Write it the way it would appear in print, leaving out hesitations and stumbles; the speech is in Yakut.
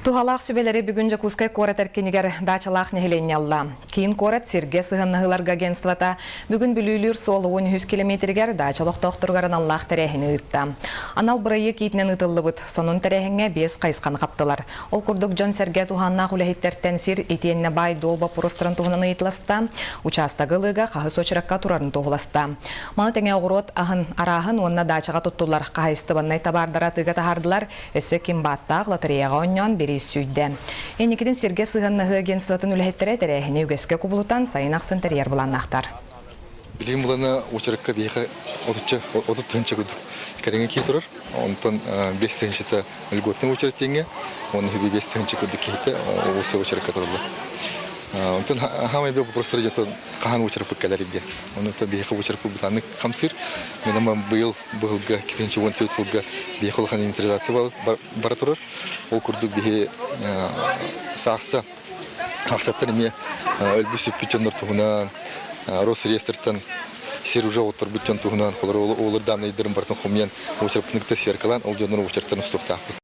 Туһалаах сүбэлэри бүгүн Дьокуускай куорат эркинигэр даачалаах нэһилиэнньэ ылла. Киин куорат сиргэ сыһыаннаһыыларга агентствота бүгүн Бүлүүлүүр суол 13 километригэр даача олохтоохторугар аналлаах тэрээһини ыытта. Анал бырайыак иитинэн ыытыллыбыт сонун тэрээһиҥҥэ биэс хайысханы хаптылар. Ол курдук дьон-сэргэ туһааннаах үлэһиттэртэн сир итиэннэ баай-дуол боппуруостарын туһунан ыйыталаста, учаастагы ылыыга хаһыс уочаракка турарын туоһуласта. Маны тэҥэ оҕуруот аһын арааһын уонна даачаҕа туттуллар хаһаайыстыбаннай табаардары атыыга таһаардылар, Өссө ким бааттаах лотереяҕа оонньоон бириис сүүйдэ. Инникитин сиргэ сыһыаннаһыы агентствотын үлэһиттэрэ тэрээһини үгэскэ кубулутан сайын ахсын тэрийэр былааннаахтар. Билигин булана уочаракка биһиэхэ отучча 30 тыһыынча курдук кэриҥэ киһи турар. Онтон 5 тыһыынчата льготный очередь диэҥҥэ, уонна үһү 5 тыһыынча курдук киһитэ уопсай уочаракка тураллар. Онтон хаамай бу вопростар дьэ хаһан уочараппыт кэлэр диэн. Онон биһиэхэ уочараппыт бытааннык хамсыыр. Мен быйыл быһылга 2014 сылга биһиэхэ улахан инвентаризация бара турар. Ол курдук биһи саахса ахсаттан эмиэ өлбүт сүппүт дьоннор туһунан Росреестртан сир уже отторбут дьон туһунан холор олор данныйдарын барытын хомуйан уочараппытын кытта сверкалаан ол дьоннор уочараттан устуохтаахпыт.